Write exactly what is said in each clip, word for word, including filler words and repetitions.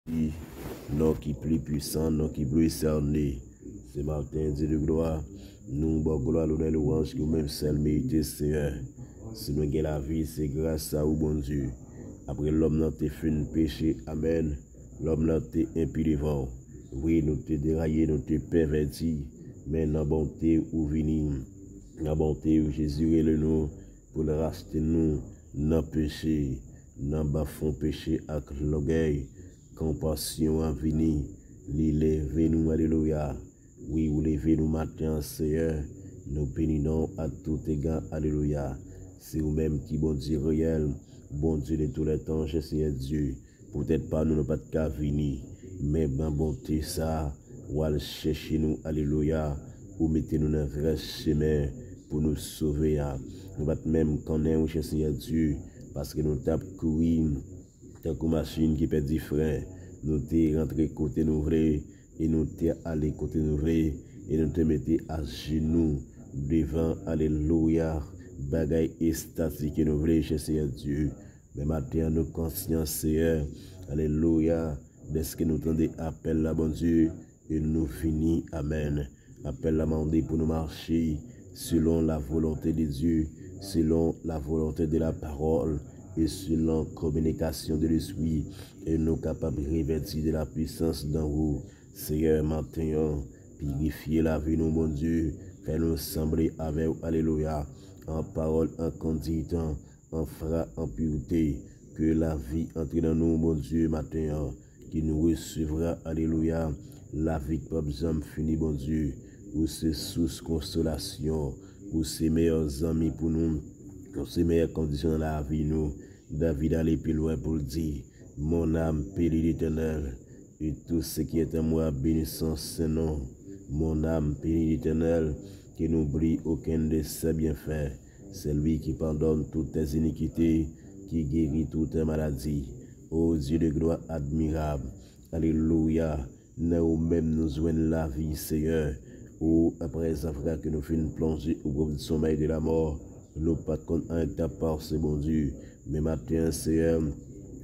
Non ki pli pwisan, non ki pli sène. Se maten, Dye de glwa, nou ba w glwa, lonè, lwanj ke ou menm sèl merite, Seyè. Si nou gen lavi, se gras a ou, Bondye. Apre lòm nan te fin peche, amèn, lòm nan te enpi devan w. Wi, nou te deraye, nou te pèvèti, men nan bonte ou vini. Nan bonte ou, Jezi rele nou pou l rachte nou nan peche, nan bafon peche ak lògèy. Konpasyon an vini, li leve nou, alelouya. Wi, ou leve nou maten an, Seyè. Nou beni non w a tout ega, alelouya. Se ou menm ki Bondye reyèl, Bondye de tou lè tan, chè Seyè Dye. Poutèt pa nou, nou pa t ka vini, men nan bonte sa, w al chèche nou, alelouya. Ou mete nou nan vrè chemen pou nou sove a. Nou pa t menm konnen w, chè Seyè Dye, paske nou t ap kouri tankou machin ki pèdi fren. Nou te rantre kote nou vle, e nou te ale kote nou vle, e nou te mete ajenou devan, alelouya, bagay estatik ke nou vle, chè Seyè Dye. Men maten an, nou konsyan, Seyè, alelouya, dèske nou tande apèl la, Bondye, e nou vini, amèn. Apèl la mande pou nou mache selon la volonte de Dye, selon la volonte de la parole, e selon kominikasyon de Lespri, e nou kapab revèti de la pwisans dan ou. Seyè, maten an, pirifye lavi nou, Bondye, fè nou sanble avè w, alelouya, an pawòl, an kondit, an fra, an pirte, ke lavi antre nan nou, Bondye, maten an, ke nou resevwa, alelouya, lavi k p ap janm fini, Bondye. Ou se sous konsolasyon, ou se meyè zanmi pou nou, ou se meyè kondisyon nan lavi nou. David ale pi lwen pou l di, Mon âme bénit l'Éternel, et tout ce qui est en moi bénisse son saint nom. Mon âme bénit l'Éternel, qui n'oublie aucun de ses bienfaits. C'est lui qui pardonne toutes tes iniquités, qui guérit toutes tes maladies. Ô Dieu de gloire admirable, alelouya, nan ou menm nou jwenn lavi, Seyè. Ou, apre zavra ke nou fin plonje au profond sommeil de la mort, nou pa t konn anyen k t ap pase, Bondye. Men maten an, Seyè,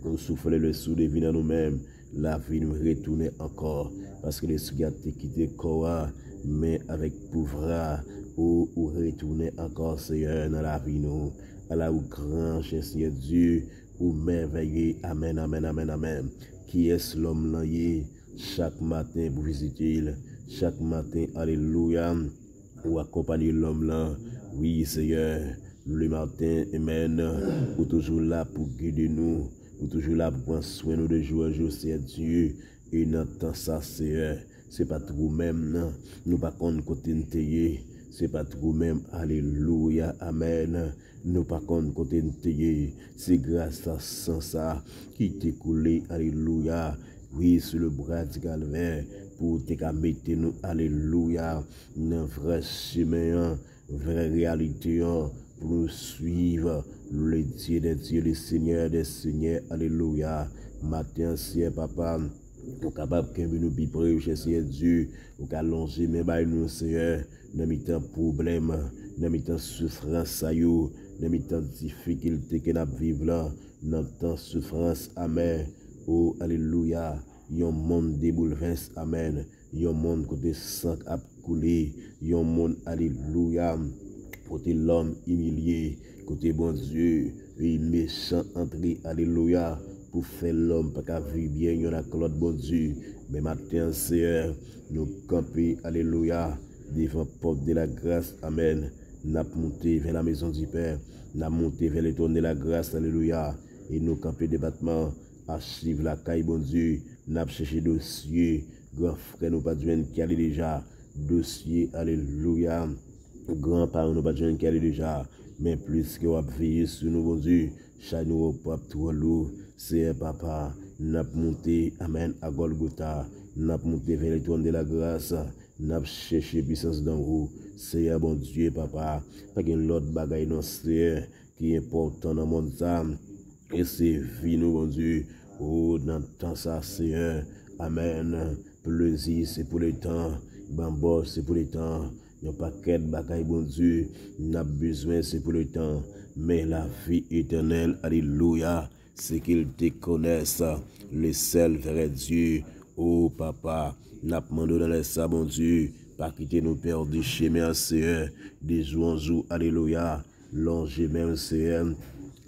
ou soufle le sou de vi nan nou menm, lavi nou retounen ankò. Paske lespri a te kite kò a, men avèk pouvwa ou, ou retounen ankò, Seyè, nan lavi nou. Ala ou gran, chè Seyè Dye, ou mèvèye. Amèn, amèn, amèn, amèn. Kiyès lòm lan ye? Chak maten pou vizite l. Chak maten, alelouya, ou akonpanye lòm lan. Wi, Seyè, le maten, amèn, ou toujou la pou gide nou. Ou toujou la pou pran swen nou de jou an jou, Seyè Dye. E nan tan sa, Seyè, se pa t ou menm, non. Nou pa konn kote n te ye. Se pa t ou menm, alelouya, amèn. Nou pa konn kote n te ye. Se gras a san sa ki te koule, alelouya, wi, sou le bra di Kalvè, pou w te ka mete nou, alelouya, nan vrè chemen an, vrè reyalite an, pou nou swiv le Dieu des dieux, le Seigneur des seigneurs, alelouya. Maten an, Seyè Papa, ou kapab kenbe nou pi pre, chè Seyè Dye, ou ka lonje men bay nou, Seyè, nan mitan pwoblèm, nan mitan soufrans sa yo, nan mitan difikilte ke n ap viv la, nan tan soufrans amè. O, alelouya, yon monn de boulvès, amèn. Yon monn kote san ap koule, yon monn, alelouya, kote lòm imilye, kote Bondye, wi, mechan antre, alelouya, pou fè lòm pa ka viv byen yonn ak lòt, Bondye. Men maten an, Seyè, nou kanpe, alelouya, devan pòt de la gras, amèn. N ap monte vè la mezon di Pè, n ap monte vè le twòn de la gras, alelouya. E nou kanpe depatman achiv lakay Bondye, n ap chèche dosye gran frè nou pa t jwenn ki ale deja. Dosye, alelouya, gran paran nou pa t jwenn ki ale deja. Men pliske w ap veye sou nou, Bondye, chay nou yo p ap twò lou. Seyè Papa, n ap monte, amèn, a Gòlgota. N ap monte vè le twòn de la gras. N ap chèche pwisans dan ou. Seyè Bondye, Papa, pa gen lòt bagay non, Seyè, ki enpòtan nan monn sa. E se vi nou, Bondye. O, nan tan sa, Seyè. Amèn. Plezi, se pou letan. Banbòch, se pou letan. Yon pakèt bagay, Bondye, n ap bezwen, se pou letan. Men lavi etènèl, alelouya, C'est qu'ils te connaissent, le seul vrai Dieu. O Papa, n ap mande w nan lè sa, Bondye, pa kite nou pèdi chemen an, Seyè. De jou an jou, alelouya, lonje men w, Seyè.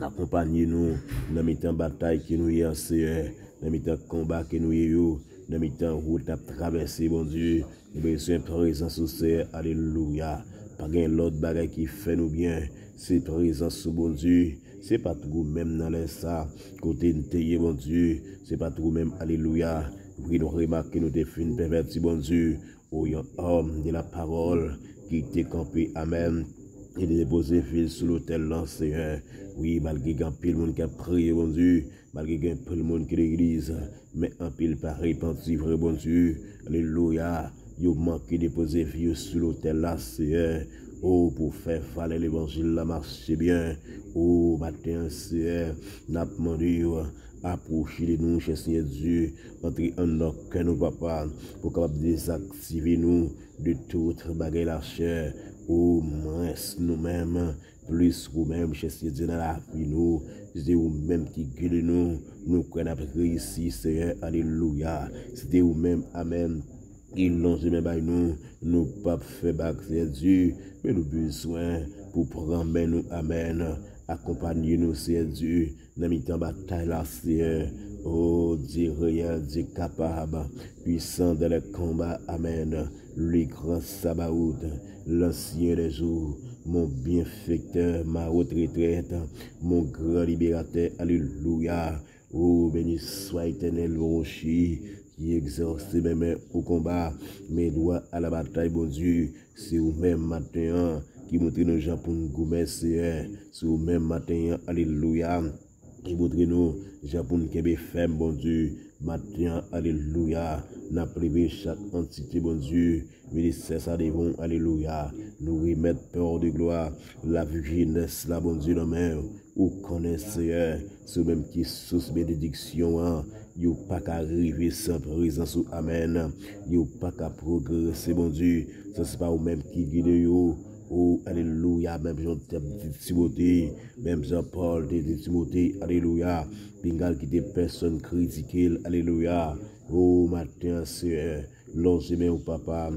Akonpanye nou nan mitan batay ke nou ye an, Seyè. Nan mitan konba ke nou ye yo, nan mitan wout n ap travèse, Bondye. Nou bezwen prezans ou, Seyè. Alelouya. Pa gen lòt bagay ki fè nou byen. Se prezans ou, Bondye. Se pa twou menm nan lè sa. Kote n te ye, Bondye. Se pa twou menm. Alelouya. Wi, nou remake nou te fin pèvèti, Bondye. O yon òm de la pawòl ki te kanpe. Amèn. E te depoze vi l sou lotèl lan, Seyè. Wi, malgre gen anpil moun k ap priye, Bondye. Malgre gen anpil moun ki legliz, men anpil pa repanti vre, Bondye. Alelouya. Yo manke depoze vi yo sou lotèl la, Seyè. O, pou fè valè levanjil la mache byen. O, maten an, Seyè, n ap mande w, apwoche de nou, chè Seyè Dye. Antre anndan kè nou, Papa, pou kapab dezaktive nou de tout bagay lachè. O, mwens nou menm, plis ou menm, chè Seyè Dye, nan lavi nou. Se ou menm ki gide nou. Nou kwè n ap reyisi, Seyè. Alelouya. Se ou menm. Amèn. Ki lonje men bay nou. Nou p ap fè bak, Seyè Dye. Men nou bezwen pou pran men nou. Amèn. Akonpanye nou, Seyè Dye, nan mitan batay la, Seyè. O Dye reyèl, Dye kapab, puissant dans les combats. Amèn. Le grand Sabaoth, l'ancien des jours, mon bienfaiteur, ma haute retraite, mon grand libérateur. Alelouya. O, beni swa Etènèl, le rocher qui exauce mes mains au combat, mes doigts à la bataille, Bondye. Se ou menm maten an ki montre nou jan pou n goumen, Seyè. Se ou menm maten an, alelouya, ki montre nou jan pou n kenbe fèm, Bondye. Maten an, alelouya, n ap leve chak antite, Bondye. Ministè sa devan w, alelouya. Nou remèt pè de glwa lavi jenès la, Bondye, nan men w. Ou konnen, Seyè, se ou menm ki sous benediksyon an. Yo pa ka rive san prezans ou. Amèn. Yo pa ka pwogrese, Bondye, san se pa ou menm ki gide yo. O, alelouya, menm jan w te di Timote, menm jan Pòl te di Timote, alelouya, pinga l kite pèsonn kritike l, alelouya. O, maten an, Seyè, lonje men w, Papa.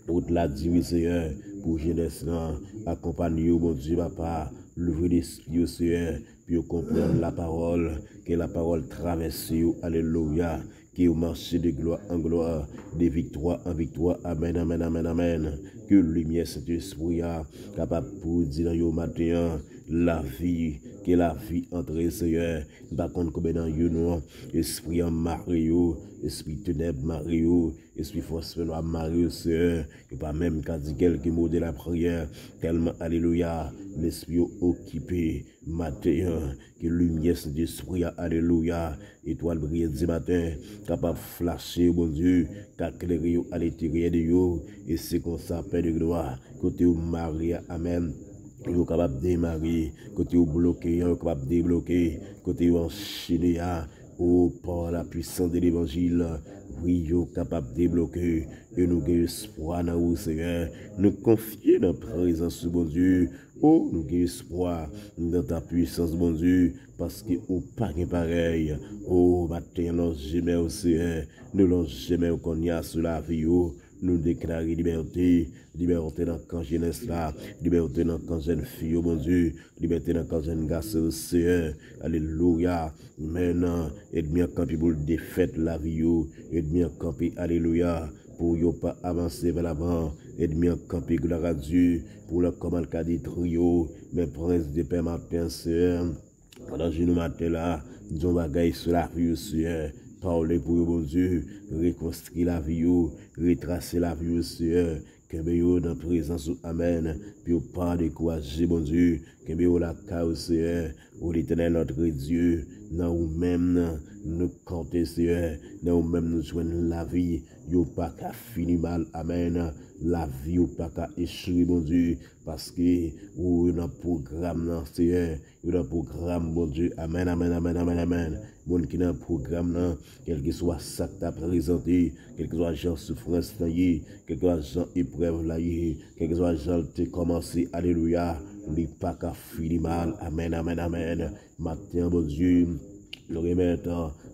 Wout la diri, Seyè, pou jenès lan. Akonpanye yo, Bondye, Papa. Louvri lespri yo, Seyè, pou yo konprann lapawòl. Ke lapawòl travèse yo. Alelouya. Ke yo mache de glwa an glwa, de viktwa an viktwa. Amèn, amèn, amèn, amèn. Ke limyè Sentespri a kapab pwodui nan yo maten an lavi. Ke lavi antre, Seyè. M pa konn konbyen nan yo non. Espri an mare yo, espri tenèb mare yo, espri fòs fè nwa mare yo, Seyè. Yo pa menm ka di kèlke mo de lapriyè. Tèlman, alelouya, lespri yo okipe maten an. Ke limyè Sentespri a, alelouya, etwal briyan di maten, kapab flache yo, Bondye, ka klere yo alenteryè de yo. E se konsa, Pè de glwa, kote yo mare a, amèn, yo kapab demare. Kote yo bloke an, yo kapab debloke. Kote yo anchene a, o, par la puissance de l'évangile, wi, yo kapab debloke. E nou gen espwa nan ou, Seyè. Nou konfye nan prezans ou, Bondye. O, nou gen espwa nan ta pwisans, Bondye, paske ou pa gen parèy. O, maten an, lonje men w, Seyè. Nou lonje men w kounye a sou lavi yo. Nou deklare libète, libète nan kan jenès la, libète nan kan jèn fi yo, Bondye, libète nan kan jèn gason yo, Seyè. Alelouya. Men, ènmi an kanpe pou l defèt lavi yo. Ènmi an kanpe, alelouya, pou yo pa avanse vè lavan. Ènmi an kanpe, glwa a Dye, pou lè kòman l ka detwi yo. Men prens de pè maten, Seyè, pandan jounen maten la, di yon bagay sou lavi yo, Seyè. Pale pou yo, Bondye. Rekonstwi lavi yo. Retrase lavi yo, Seyè. Kenbe yo nan prezans ou. Amèn. Pou yo pa dekouraje, Bondye. Kenbe yo lakay ou, Seyè. O Letènèl, notre Dieu, nan ou menm nou konte, Seyè. Nan ou menm nou jwenn lavi. Yo pa ka fini mal. Amèn. Lavi yo pa ka echwe, Bondye. Paske ou nan pwogram nan, Seyè. Yo nan pwogram, Bondye. Amèn, amèn, amèn, amèn, amèn. Moun ki nan pwogram nan, kèlkeswa sa k ta prezante, kèlkeswa jan soufrans lan ye, kèlkeswa jan eprèv la ye, kèlkeswa jan l te kòmanse, alelouya, li pa ka fini mal. Amèn, amèn, amèn. Maten an, Bondye, Nou remèt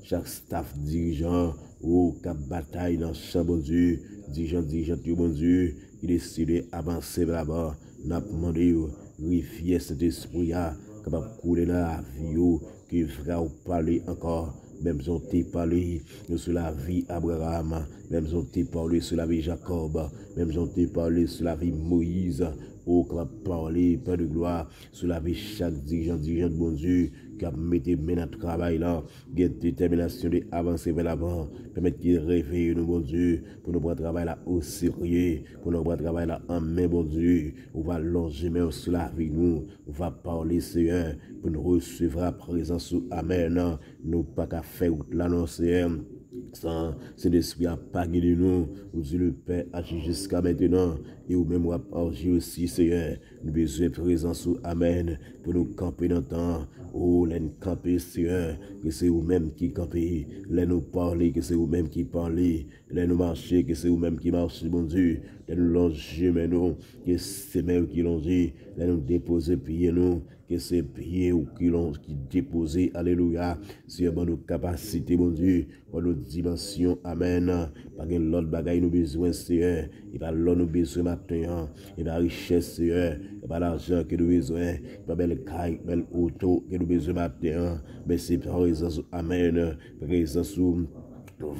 chak staf dirijan ou k ap batay nan chan, Bondye, dirijan, dirijant yo, Bondye, ki deside avanse vè lavan. N ap mande w, rivyè Sentespri a kapab koule nan lavi yo, ke vrè w pale ankò, menm jan w te pale sou lavi Abraram, menm jan w te pale sou lavi Jakòb, menm jan w te pale sou lavi Moyiz, ou kapab pale, Pè de glwa, sou lavi chak dirijan, dirijant, Bondye, k ap mete men nan travay la, gen detèminasyon de avanse vè lavan. Pèmèt ki reveye nou, Bondye, pou nou pran travay la oserye, pou nou pran travay la an men, Bondye. Ou va lonje men w sou lavi nou, ou va pale, Seyè, pou nou resevwa prezans ou. Amèn. Nou pa ka fè wout la, non, Seyè, san Sentespri a pa gide nou. Ou di le Pè aji jiska mentenan, e ou menm w ap aji osi, Seyè. Nou bezwen prezans ou, amèn, pou nou kanpe nan tan. O, lè n kanpe, Seyè, ke se ou menm ki kanpe. Lè nou pale, ke se ou menm ki pale. Lè nou mache, ke se ou menm ki mache, Bondye. Lè nou lonje men nou, ke se men w ki lonje. Lè nou depoze pye nou, ke se pye w ki lon-, ki depoze. Alelouya. Seyè, ban nou kapasite, Bondye. Ban nou dimansyon. Amèn. Pa gen lòt bagay nou bezwen, Seyè. E pa lò nou bezwen maten an. E pa richès, Seyè. E pa lajan ke nou bezwen. E pa bèl kay, bèl oto ke nou bezwen maten an. Men se prezans ou. Amèn. Prezans ou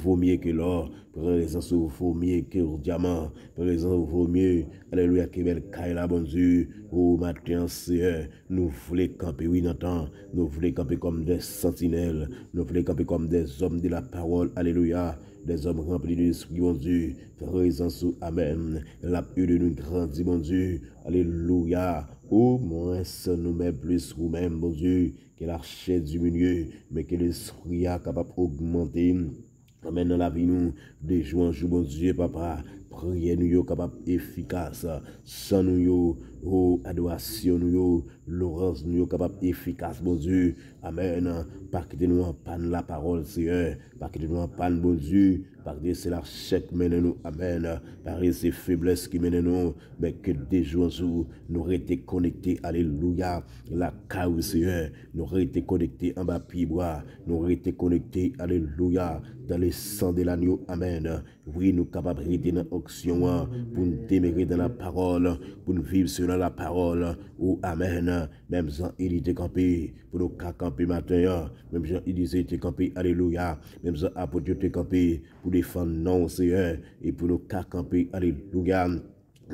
vo mye ke lò. Prezans ou vo mye ke dyaman. Prezans ou vo mye, alelouya, ke bèl kay la, Bondye. O maten an, Seyè, nou vle kanpe, wi, nan tan. Nou vle kanpe kòm de santinèl. Nou vle kanpe kòm de zòm de la pawòl. Alelouya. De zòm ranpli de Lespri, Bondye. Prezans ou, amèn. L ap ede nou grandi, Bondye. Alelouya. O mwens nou men plis ou menm, Bondye. Ke lachè diminye, men ke Lespri a kapab ogmante. Amèn. Nan lavi nou, de jou an jou, Bondye, papa, priyè nou yo kapab efikas. Chan nou yo, o, adorasyon nou yo, lwanj nou yo kapab efikas, Bondye. Amèn. Pa kite nou an pàn lapawòl, Seyè. Pa kite nou an pàn, Bondye. Pa kite se lachè k mennen nou. Amèn. Pa kite se feblès ki mennen nou. Men ke de jou an jou, nou rete konekte, alelouya, lakay ou, Seyè. Nou rete konekte anba pyebwa. Nou rete konekte, alelouya, dans le sang de l'agneau. Amèn. Wi, nou kapab rete nan onksyon an pou n demere dans la parole, pou n viv selon la parole. O, amèn. Menm jan Eli te kanpe, pou nou ka kanpe maten an. Menm jan Elize te kanpe, alelouya. Menm jan apot yo te kanpe pou defann non w, Seyè, e pou nou ka kanpe, alelouya,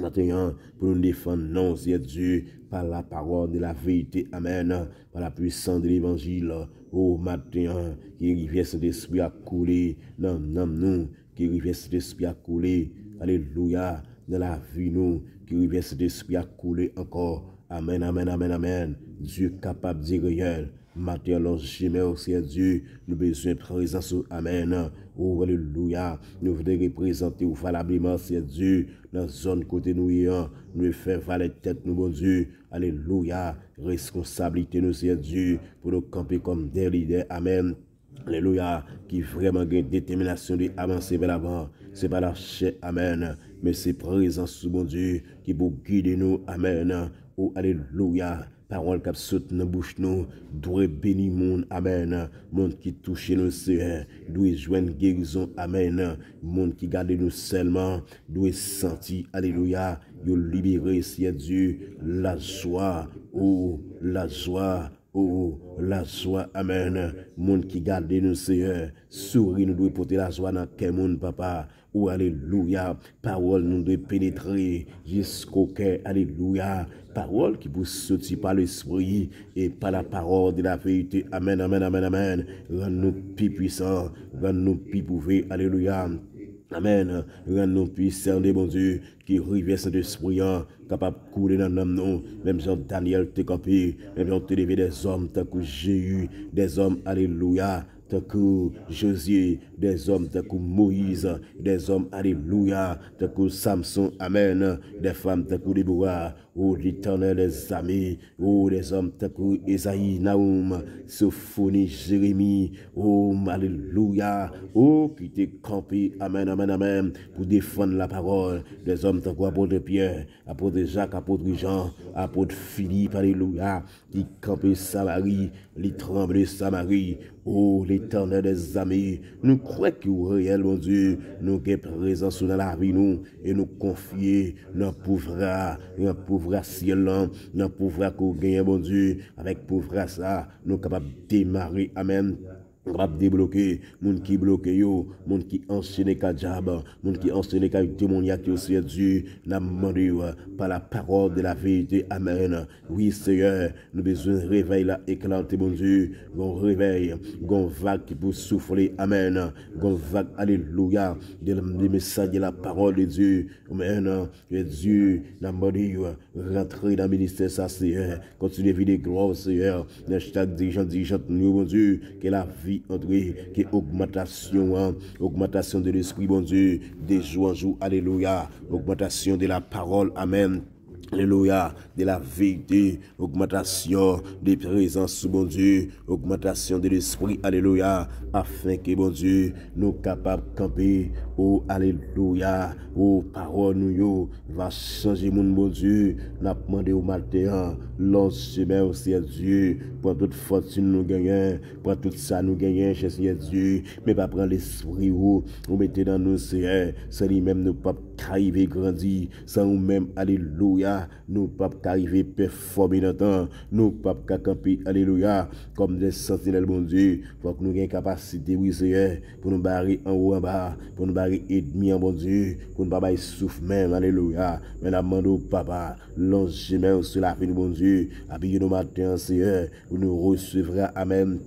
maten an, pou nou defann non w, Seyè Dye, par la parole de la vérité. Amèn. Par la puissance de l'évangile. O maten an, ke rivyè Sentespri a koule nan nanm nou, ke rivyè Sentespri a koule, alelouya, nan lavi nou, ke rivyè Sentespri a koule ankò. Amèn, amèn, amèn, amèn. Dye kapab, Dye reyèl. Maten an, lonje men w, Seyè Dye, nou bezwen prezans ou. Amèn. O, alelouya. Nou vle reprezante w valableman, Seyè Dye, nan zòn kote nou ye an. Nou vle fè valè tèt nou, Bondye. Alelouya. Reskonsablite nou, Seyè Dye, pou nou kanpe kòm de lidè. Amèn. Alelouya. Ki vrèman gen detèminasyon de avanse vè lavan. Se pa lachè, amèn, men se prezans ou, Bondye, ki pou gide nou. Amèn. O, alelouya. Pawòl k ap sot nan bouch nou dwe beni moun. Amèn. Moun ki touche nou, Seyè, dwe jwenn gerizon. Amèn. Moun ki gade nou sèlman dwe santi, alelouya, yo libere, Seyè Dye, lajwa, o, lajwa, o, lajwa. Amèn. Moun ki gade nou, Seyè, souri nou dwe pote lajwa nan kè moun, papa. O, alelouya. Pawòl nou dwe penetre jisko kè. Alelouya. Pawòl ki pou soti pa Lespri e pa la parole de la vérité. Amèn, amèn, amèn, amèn. Rann nou pi pwisan, rann nou pi pwouve. Alelouya. Amèn. Rann nou pi sène, Bondye, ke rivyè Sentespri an kapab koule nan nanm nou, menm jan Danyèl te kanpe, menm jan w te leve dèzòm tankou Jeyi, dèzòm, alelouya, tankou Jozye, dèzòm tankou Moyiz, dèzòm, alelouya, tankou Samson, amèn, dèfanm tankou Debora. O Letènèl dèzame, o dèzòm tankou Ezayi, Nawoum, Sofoni, Jeremi, o alelouya, o ki te kanpe, amèn, amèn, amèn, pou defann lapawòl, dèzòm tankou apot Pyè, apot Jak, apot Jan, apot Filip, alelouya, ki kanpe Samari, li tranble Samari. O Letènèl dèzame, nou kwè ke w reyèl, Bondye, nou gen prezans ou nan lavi nou, e nou konfye nan pouvwa, nan pouvwa syèl lan, nan pouvwa ke w genyen, Bondye, avèk pouvwa sa, nou kapab demare, amèn. Nou kapab debloke moun ki bloke yo, moun ki anchene ka dyab, moun ki anchene ka demonyak yo, Seyè Dye, n ap mande w, pa la parole de la vérité, amèn. Wi, Seyè, nou bezwen revèy la eklate, Bondye. Gon revèy, gon vag ki pou soufle, amèn. Gon vag, alelouya, de, de mesaj de la parole de Dieu, amèn. Seyè Dye, n ap mande w, rantre nan ministè sa, Seyè. Kontinye vide glwa w, Seyè, nan chak dirijan, dirijant nou yo, Bondye. Ke lavi antre, ke ogmantasyon an, ogmantasyon de lespri, Bondye, de jou an jou, alelouya. Ogmantasyon de la parole, amèn. Alelouya, de la vérité, ogmantasyon de prezans ou, Bondye, ogmantasyon de lespri, alelouya, afenke, Bondye, nou kapab kanpe, o alelouya, o pawòl nou yo va chanje moun, Bondye, n ap mande w maten an, lonje men w, Seyè Dye, pran tout fòtin nou genyen, pran tout sa nou genyen, chè Seyè Dye, men pa pran lespri ou, ou mete nan nou, Seyè, san li menm nou p ap ka rive grandi, san ou menm, alelouya, nou p ap ka rive pèfòme nan tan, nou p ap ka kanpe, alelouya, kòm de santinèl, Bondye. Fòk nou gen kapasite, wi, Seyè, pou nou bare anwo anba, pou nou bare ènmi an, Bondye, pou nou pa bay souf menm, alelouya. Men n ap mande w, Papa, lonje men w sou lavi nou, Bondye, apiye nou maten an, Seyè, pou nou resevwa, amèn,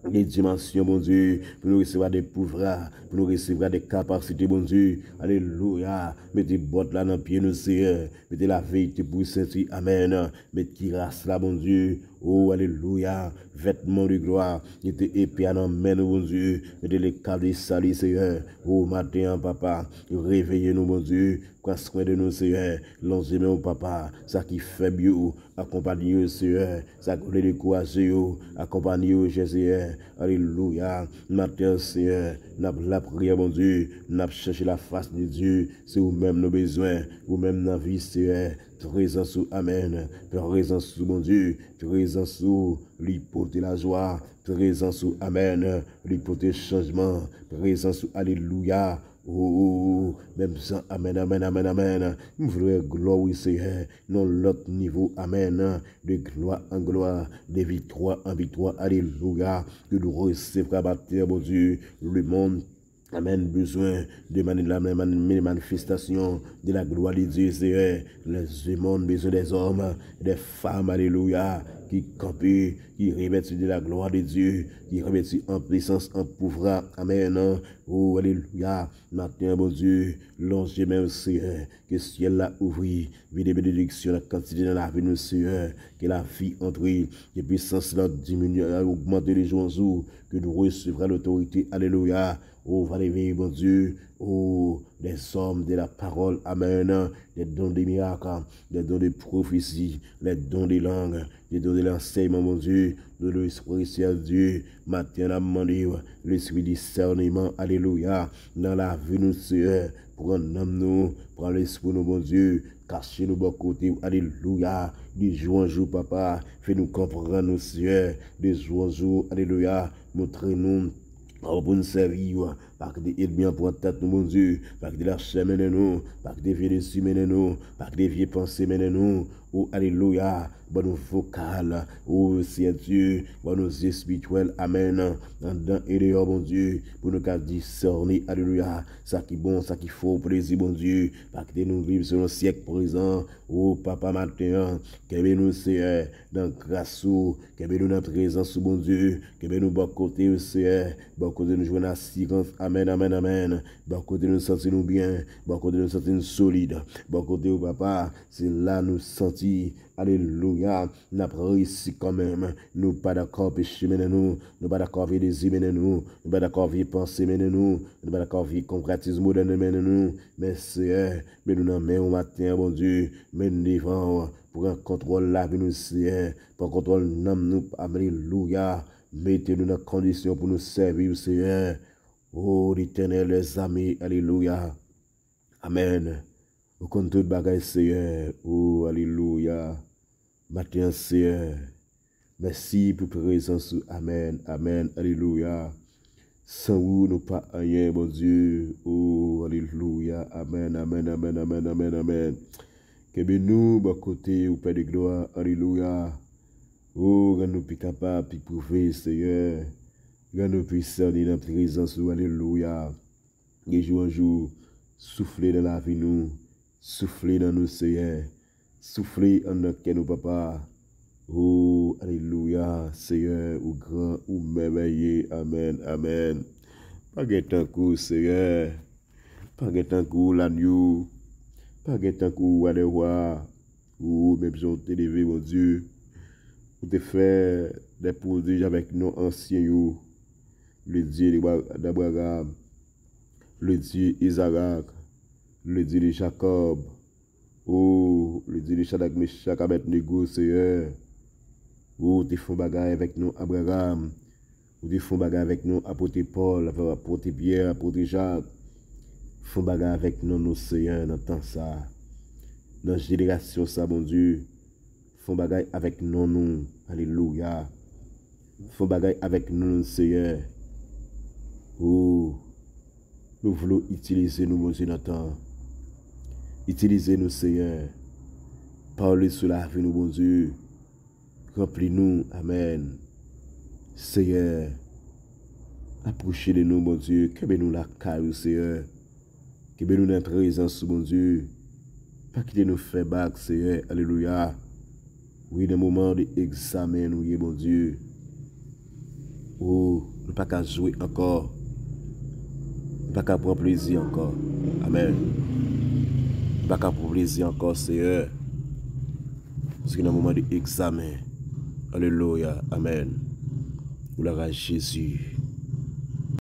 de dimansyon, Bondye, pou nou resevwa de pouvwa, pou nou resevwa de kapasite, Bondye. Alelouya. Mete bòt la nan pye nou, Seyè. Mete laverite pou senti. Amèn. Met kiras la, Bondye. O, alelouya. Vètman de glwa. Mete epe a nan men nou, Bondye. Mete lekal de sali, Seyè. O, maten an, Papa. Reveye nou, Bondye. Pran swen de nou, Seyè. Lonje men w, Papa. Sa ki fèb yo, akonpanye yo, Seyè. Sa k vle dekouraje yo, akonpanye yo, chè Seyè. Alelouya. Maten an, Seyè, n ap lapriyè, Bondye. N ap chèche lafas de Dye. Se ou menm nou bezwen. Ou menm n anvi, Seyè. Prezans ou, amèn. Prezans ou, Bondye. Prezans ou, li pote lajwa. Prezans ou, amèn. Li pote chanjman. Prezans ou, alelouya. O, menm jan, amèn, amèn, amèn, amèn. M vle wè glwa w, wi, Seyè, nan lòt nivo, amèn. De glwa an glwa, de viktwa an viktwa, alelouya. Ke nou resevwa maten an, Bondye, lemonn, amèn, bezwen de mani-, la, mani-, manifestasyon de la gloire de Dieu, Seyè. Lemonn bezwen dèzòm, dèfanm, alelouya, ki kanpe, ki revèti de la gloire de Dieu, ki revèti an pisans, an pouvwa, amèn. O, alelouya. Maten an, Bondye, lonje men w, Seyè, ke syèl la ouvri, vide benediksyon nan kantite nan lavi nou, Seyè, ke lavi antre, ke pisans la diminye, ogmante de jou an jou, ke nou resevwa lotorite, alelouya. O, va leve, Bondye, o, des hommes de la parole, amèn, des dons de miracles, des dons de prophétie, les dons de langue, de don de lansèyman, Bondye, de lespri, Seyè Dye, maten an n ap mande w, lespri disèneman, alelouya, nan lavi nou, Seyè, pran nanm nou, pran lespri nou, Bondye, kache nou bò kote w, alelouya, de jou an jou, Papa, fè nou konprann ou, Seyè, de jou an jou, alelouya, montre nou kòman pou n sèvi w, pa kite ènmi an pran tèt nou, Bondye, pa kite lachè mennen nou, pa kite vye dezi mennen nou, pa kite vye panse mennen nou, o, alelouya, ban nou vokal, o, Seyè Dye, ban nou zye espirityèl, amèn, anndan e deyò, Bondye, pou nou ka disène, alelouya, sa ki bon, sa ki fo, plezi, Bondye, pa kite nou viv selon syèk prezan, o, Papa, maten an, kenbe nou, Seyè, nan gras ou, kenbe nou nan prezans ou, Bondye, kenbe nou bò kote w, Seyè, bò kote nou jwenn asirans, Amèn, amèn, amèn. Bò kote nou santi nou byen, bò kote nou santi nou solid, bò kote ou, papa, se la nou santi, alelouya, n ap reyisi kanmenm. Nou pa dakò peche mennen nou, nou pa dakò vye dezi mennen nou, nou pa dakò vye panse mennen nou, nou pa dakò vye konpratizm modèn mennen nou. Men Seyè, men nou nan men ou maten an, Bondye, men nou devan ou, pran kontwòl lavi nou, Seyè, pran kontwòl nanm nou, alelouya, mete nou nan kondisyon pou nou sèvi w, Seyè. O Letènèl dèzame, alelouya. Amèn. Ou konn tout bagay, Seyè. O, alelouya. Maten an, Seyè. Mèsi pou prezans ou. Amèn, amèn, alelouya. San ou, nou pa anyen, Bondye. O, alelouya. Amèn, amèn, amèn, amèn, amèn, amèn. Kenbe nou bò kote ou, Pè de glwa. Alelouya. O, rann nou pi kapab, pi pwouve, Seyè. Rann nou pi sèni nan prezans ou. Alelouya. De jou an jou, soufle nan lavi nou. Soufle nan nou, Seyè. Soufle anndan kè nou, papa. O, alelouya, Seyè, ou gran, ou mèvèye. Amèn, amèn. Pa gen tankou, Seyè. Pa gen tankou, Lanyo. Pa gen tankou, Wa dè wa. Ou, menm jan w te leve, Bondye, ou te fè de pwodij avèk non ansyen yo. Le Dye de Bra-, d'Abraram, le Dye Izarak, le Dye de Jakòb, o, le Dye de Chadrak, Mechak, Abèdnego, Seyè. Ou te fè yon bagay avèk non Abraram. Ou te fè yon bagay avèk non apot Pòl, avèk apot Pyè, apot Jak. Fè yon bagay avèk non nou, Seyè, nan tan sa a. Nan jenerasyon sa, Bondye, fè yon bagay avèk non nou. Alelouya. Fè yon bagay avèk nou, Seyè. O, nou vle w itilize nou, Bondye, nan tan. Itilize nou, Seyè. Pale sou lavi nou, Bondye. Ranpli nou. Amèn. Seyè, apwoche de nou, Bondye. Kenbe nou lakay ou, Seyè. Kenbe nou nan prezans ou, Bondye. Pa kite nou fè bak, Seyè. Alelouya. Wi, nan moman de egzamen nou ye, Bondye. O, nou pa ka jwe ankò. Nou pa ka pran plezi ankò. Amèn. Nou pa ka pran plezi ankò, Seyè. Paske nan moman de egzamen. Alelouya. Amèn. Glwa a Jezi.